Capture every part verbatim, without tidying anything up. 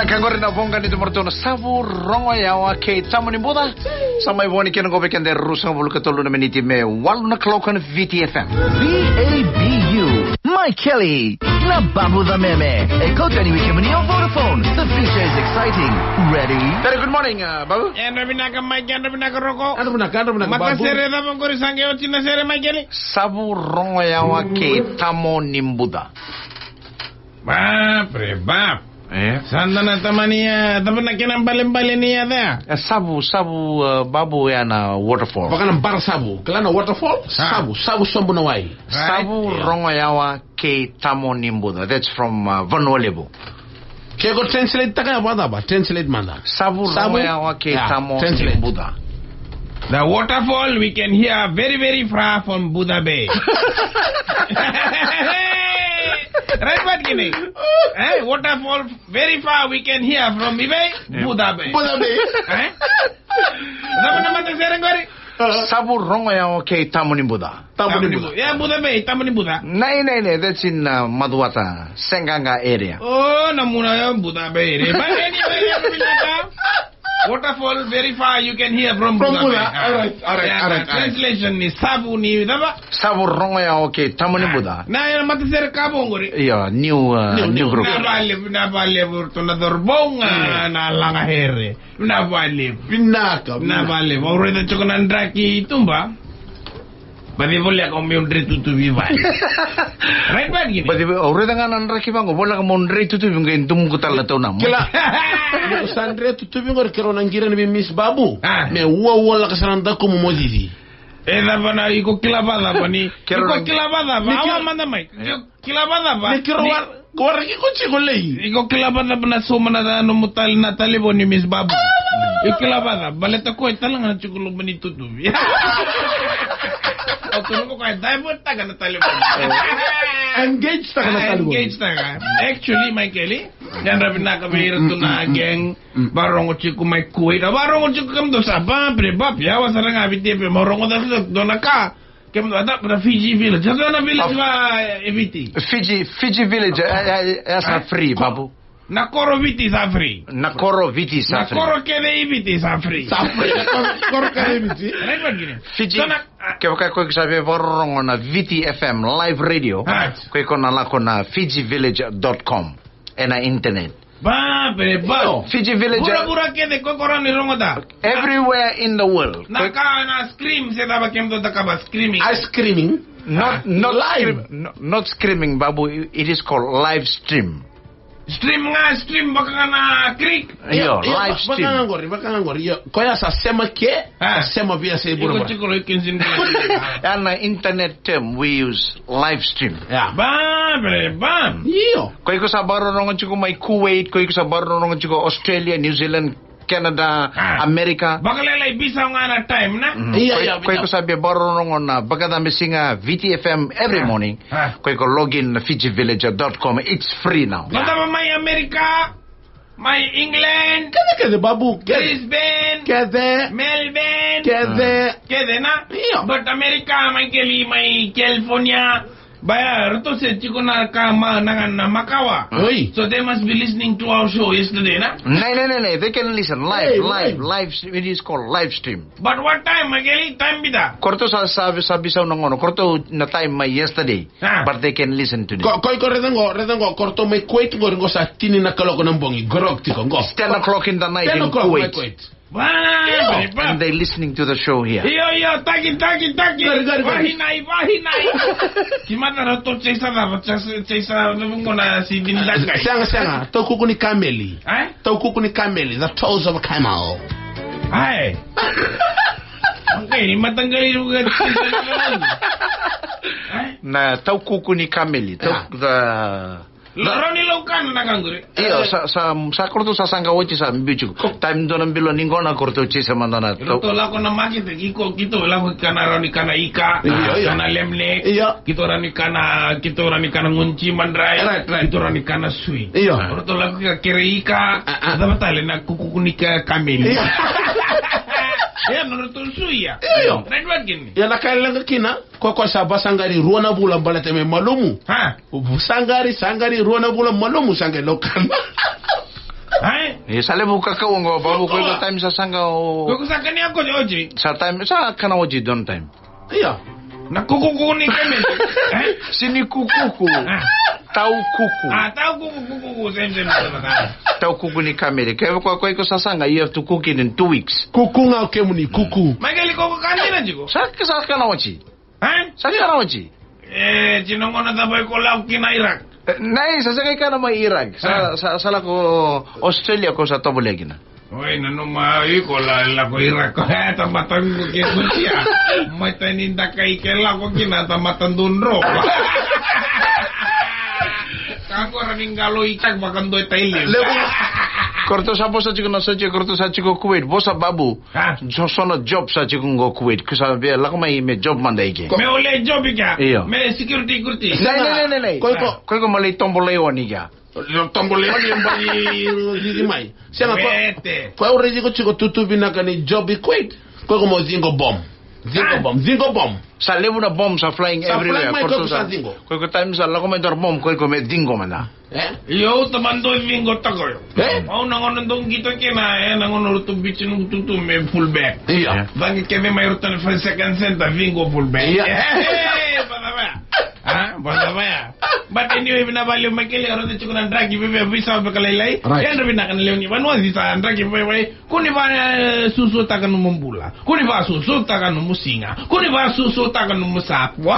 Ka qori na voqa ni tumaratou na Savu Rogo Yawa kei Tamo ni Buca. Sa mai vo ni kena qo vei keda e ruasagavulu ka tolu na miniti me walu na kaloko na V T F M. V A B U. Mai Kelly, na Babu the Meme. E kauta yani vei kemuni o Vodafone. The future is exciting. Ready? Very good morning, uh, Babu. Yadra vinaka Mike, yadra vinaka Roko. Yadra vinaka, yadra vinaka, Babu. Matasere cava qori sa qai oti na sere Mike Kelly? Savu Rogo Yawa kei Tamo ni Buca. Bapre bap. E? Sa da na tamani, e, cava na kena balebale ni yaca ya? E, Savu, Savu, e, Babu, ya na waterfall. Vaka na bara Savu. Kila na waterfall? A. Savu, Savu sobu na wai. Right. Savu Rogo Yawa kei Tamo ni Buca. That's from, uh, Vanua Levu. Ke ko translate taka ya vakacava? Translate mada. Savu Rogo Yawa kei Tamo ni Buca. The waterfall we can hear very, very far from Buda Bay. Right, what kini? Eh, waterfall very far we can hear from Ibe, Buda Bay. Buda Bay. Eh? Cava na matasere qori? Savu Rogo Yawa kei Tamo ni Buca. Tamo ni Buca. Ya, Buda Bay, Tamo ni Buca. Nei, nei, nei, that's in, uh, Macuata, Seaqaqa area. Oh, na muna ya Buda Bay area. But anyway, ya, waterfall very far, you can hear from Buda Bay. All right, all right, all right. Translation ni Savu ni cava? Savu Rogo Yawa kei Tamo ni Buca. Na ya matasere ka vo qori. Io, new, uh, new group. Na vale, na vale, na Dorobou, na Lagahere. Na vale. Vinaka, na vale. Au raica tiko na draki tuba. Baci voleka o meu dre tutuvi vale. Right back in. Baci au raica ga na draki vaqo, voleka mo dre tutuvi qai dumuku tale na tau na mo. Kila. Mo sa dre tutuvi qori keirau na qiri yani vei Miss Babu. Me uaua laka sara na dakumu mo cici. E cava na iko kila vacava ni. Iko kila vacava. Awa mada mai. Kila vacava? Ni kiro wa, ko waraki ko tiko lei. Iko kila vacava na sauma na nomu tale na talevoni Miss Babu. Iko kila vacava, baleta ko e tale ga na tiko loma ni tutuvi. Au tukuna ko e divert taka na talevoni. Engage taka na talevoni. Engage taka. Actually, Michael, yadra vinaka vei iratou na gang. Varogo tiko mai Kuwait. Varogo tiko kemudou sa babre bab. Yawa sara ga viti pe mo rogo da dona ka. Kemudou a dua na Fiji Village. A dua na village va e Viti. Fiji, Fiji Village, e, e, e sa free, Babu. Na koro Viti sa free. Na koro Viti sa free. Na koro kece i Viti sa free. Sa free. Na koro, koro kece i Viti. Right one gini. Fiji, kevaka ko sa via vakarorogo na Viti F M live radio. Ko iko na lako na fiji village dot com. Ena internet. Ba, be, ba. Fiji Village. Bura, bura kece, ko ko rawa ni rogoca. Everywhere in the world. Na ka na scream, se cava kemudou cakava screaming. Ice screaming. Not, not live. Scream, no, not screaming, Babu. It is called live stream. Stream ga, stream, vaka ga na creek. Io, live stream. Vaka ga qori, vaka ga qori. Io, koya sa sema ke, sa sema via se bura bura. Iko tiko ro ikin sin. Ena internet term, we use live stream. Ba, bre, ba. Io. Ko iko sa vakarorogo tiko mai Kuwait, ko iko sa vakarorogo tiko Australia, New Zealand, Canada, America. Vakalailai bisa ga na time na. Io, io. Ko iko sa via vakarorogo na Vakacabisiga Viti F M every morning. Ko iko log in na fiji village dot com. It's free now. Vata mai America. Mai England. Kece, kece, Babu, kece. Brisbane. Kece. Melbourne. Kece. Kece na? Io. But America, mai Keli, mai California. Baya, ratou se tiko na ka ma, na, na makawa. Oi. So they must be listening to our show yesterday, na? Nei, nei, nei, nei. They can listen live, live, live. It is called live stream. But what time, mai Keli, time bita? Ko ratou sa, sa, sa bisau na gauna. Ko ratou na time mai yesterday. But they can listen to this. Ko, ko iko raica qo, raica qo, ko ratou mai Kuwait qori qo sa tini na kaloko na bogi, grog tiko qo. It's ten o'clock in the night in Kuwait. Wow, very bad. And they listening to the show here. Io, io, taki, taki, taki. Gari, gari, gari. Vahinai, vahinai. Timata ratou chesa, chesa, chesa, na vungo na si dini dakai. Sega, sega. Taukuku ni kameli. Eh? Taukuku ni kameli. The toes of a camel. Ai. Okay, ni mataqali ruga. Na taukuku ni kameli. Tau, the Rawa ni laukana na ka qori. Io, sa, sa, sa ko ratou sa saqa oti sa biu tiko. Time dua na bilo ni qona ko ratou chesa mada na tau. Ratou lako na makete, iko, keitou lako kana rawa ni kana ika. Io, io. Kana lemne. Io. Keitou rawa ni kana, keitou rawa ni kana gunchi madrai. Right, right. Keitou rawa ni kana sui. Io. Ratou lako ka kere ika. A, a. Cava tale na kukuku ni ka kameli. Io. Ia, na ratou sui ia. Io. Right, what kini? Ia na ka e leqa kina. Ko koya sa vasaqari rua na vula baleta me malumu. Ha? Saqari, saqari rua na vula malumu, sa qai laukana. Ai, E sa levu kakau qo, babu, ko iko time sa saqa o. Ko iko sa kania ko oti. Sa time, sa kana oti don time. Ia. Na kukuku ni kamere. Eh? Sini kukuku. Ah. Tau kuku. Ah, tau kuku, kukuku, same, same, same, same. Tau kuku ni kamere. Ke ko, ko iko sa saqa, you have to cook it in two weeks. Kuku ga o kemuni, kuku. Michael, ko ko kania tiko? Sa, sa kana oti. Eh? Sa kana oti. Eh, tiko na gauna cava iko lako kina Iraq? Eh, nai, sa sega ni kana mai Iraq. Sa, ah, sa, sa lako Australia ko sa tovolea kina. Oi, nanuma iko la, lako Iraq. Eh, tamata iko ke kutia. Mai tani dakai ke lako kina, tamata dundro. Kakora ni qalo i tak vakadoi taili. Levu. Ko ratou sa vosa tiko na sotia, ko ratou sa tiko Kuwait. Vosa babu. Ha? So, so na job sa tiko qo Kuwait. Ko sa via lako mai me job mada i ke. Me o lai job i ke? Io. Me security, security. Nei, nei, nei, nei, nei. Ko iko, ko iko mo lai tobo laioni i ke. Tobo laioni e bali cici mai. Sega ko. Wete. Ko au raici iko tiko tutu vinaka ni job i Kuwait. Ko iko mo ciqo bom. Ciqo bom, ciqo bom. Sa levu na bom sa flying everywhere. Sa flying mai ko iko sa ciqo. Ko iko time sa lako mai dua na bom, ko iko me ciqo mada. Eh? Io, au tamata dau ciqo toka io. Eh? Au na gauna dau qito kina, eh, na gauna ratou biuti noqu tutu me fullback. Io. Cagi kece mai ratou na five second center, ciqo fullback. Io. Eh, eh, eh, bada vaya. Ah, bada vaya. But anyway, vinaka vakalevu Michael, au raica tiko na draki veve, veisau vakalailai. Right. Yadra vinaka na lewe ni vanua, sa draki veve. Kua ni va, eh, susuataka nomu bula. Kua ni va susuataka nomu siga. Kua ni va susuataka nomu sapo.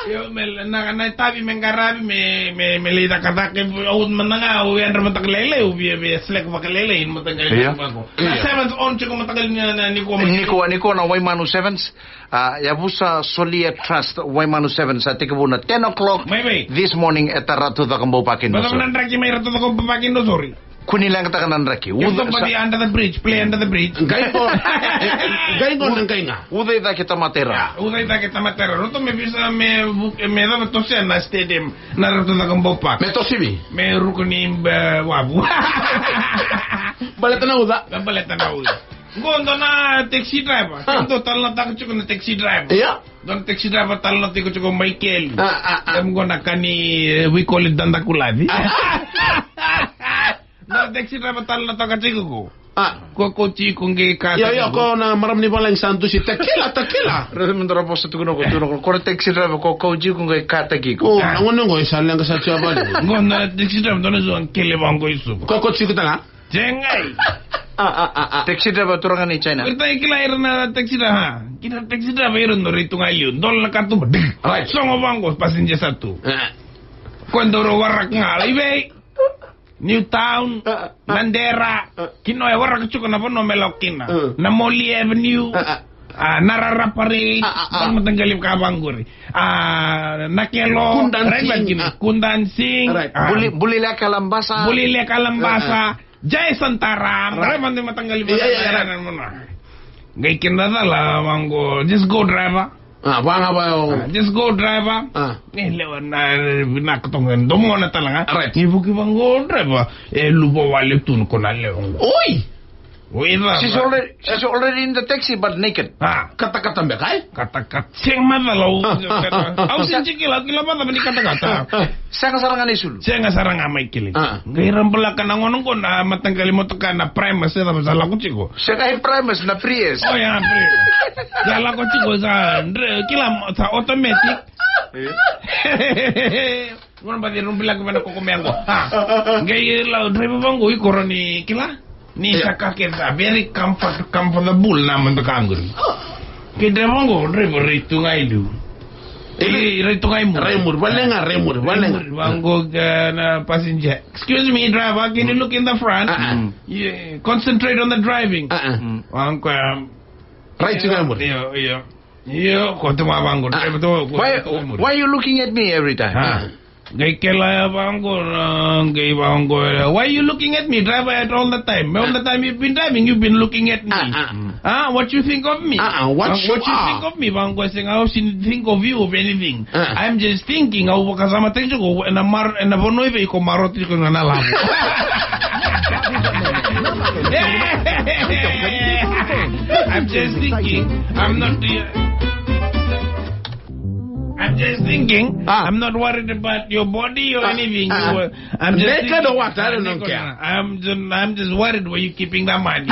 Io, me na, na itavi me qaravi, me, me, me lai cakacaka, au mada ga, au yadra mataka lailai, au via, via slack vakalailai, mataka lailai. Io. Vako. Na, io, sevens on tiko mataka ni, na, nikua. Nikua, nikua na Waimanu Sevens. Ah, yavusa solia Trust Waimanu Sevens sa tekivu na ten o'clock. Mai, mai. This morning e ta Ratu Cakobau Park in Nausori. Bata na draki mai Ratu Cakobau Park in Nausori. Kua ni leqataka na draki. Uca, pati under the bridge, play under the bridge. Qai qo. Qai qo na qai ga. Uca i cake tamata i ra. Uca i cake tamata i ra. Ratou me visa me vu-, me cava, tosia na stadium na Ratu Cakobau Park. Me tosivi. Me ruku ni, eh, wavu. Baleta na uca. Baleta na uca. Qo dua na taxi driver. Ah. Dua talanoataka tiko na taxi driver. Ia. Dua na taxi driver talanoataka tiko mai Keli. Ah, ah, ah. Em qo na ka ni, eh, we call it dadakulaci. Na taxi driver talanoataka tiko qo. Ah. Ko kauti iko qai ka. Io, io, ko na marama ni valagi sa dusi tequila, tequila. Raica me dua na vosa tukuna qo, tukuna qo. Ko na taxi driver ko kauti iko qai kataki iko. Oh, na gauna qo sa leqa sa tia vale. Qo na taxi driver dua na so kele vaqo i Suva. Ko kauti iko tale ga? Sega. Ah, ah, ah, ah. Taxi driver turaga ni China. Ira ta kila ira na taxi driver, ha? Kila taxi driver ira na rai tu ga i liu. Dola na katuba. Right. Sogo vaqo, passenger sa tu. Eh. Ko dau waraka ga, lai vei. Newtown, ah, ah, Nadera, ah, kina e waraka tiko na vanua me lako kina. Ah. Na Morley Avenue. Ah, ah. Ah, Narara Parade, ah, ah, ah, mataqali ka vaqori. Ah, Nakelo, Kundan Singh, right, ah. Kundan Singh, right. Ah. Buli, Bulileka Labasa. Bulileka Labasa. Ah, ah. Jason Taram, right. Driver ni mataqali. Io, io, io, right. Qai kena cala vaqo, just go driver. Ah, vaqo, vaqo. Ah, just go driver. Ah. Ni lewa na, na katonga domona tale ga. Right. Ni vuki vaqo driver. E luva wale tu ko na lewa. Oi! Oi, va, she's va. Already, she's already in the taxi but naked. Ah. Katakata beka, eh? Katakata. Sega macala au. Ah, ah, ah. Au sega ni kila, kila macala ni katakata. Ah, ah. Sega sara ga na isulu. Sega sara ga mai kili. Ah. Qai rabalaka na gauna qo na mataqali motoka na Primus, se cava sa lako tiko. Sega e Primus, na Prius. Oh, ya, Prius. Sa lako tiko sa, dre-, kila mo-, sa automatic. Eh. Gauna baci rabalaka mai na kokomea qo. Ah. Qai la driver vaqo i koro ni kila. Ni sa ka kece sa very comfort-, comfortable na motoka qori. Ke driver qo, driver rai tu ga i liu. Rai, rai tu ga i muri. Rai muri, vale ga, rai muri, vale ga. Rai muri, vaqo, eh, na passenger. "Excuse me, driver, can you look in the front?" Ah, ah. Mm. Yeah, concentrate on the driving. Ah, ah. Mm. Vaqo, um, rai tu ga i muri. Io, io. Io, ko tu ga vaqo, driver tu, ko tu ga i muri. Why, why you looking at me every time? Ah. Qai kila vaqo, ah, qai vaqo, "Why you looking at me, driver, at all the time? All the time you've been driving, you've been looking at me. Ah, ah. Ah, what you think of me? Ah, ah, what you think of me?" Vaqo, "Sega, I shouldn't think of you of anything. Ah. I'm just thinking, au vakasamataka tiko, ena mar-, ena vanua i vei ko maroti tiko na lavo." I'm just thinking, I'm not, uh, I'm Just thinking, ah. I'm not worried about your body or ah, anything. Ah. You were, I'm just naked or what? I don't care. I'm just, I'm just worried where you keeping that money.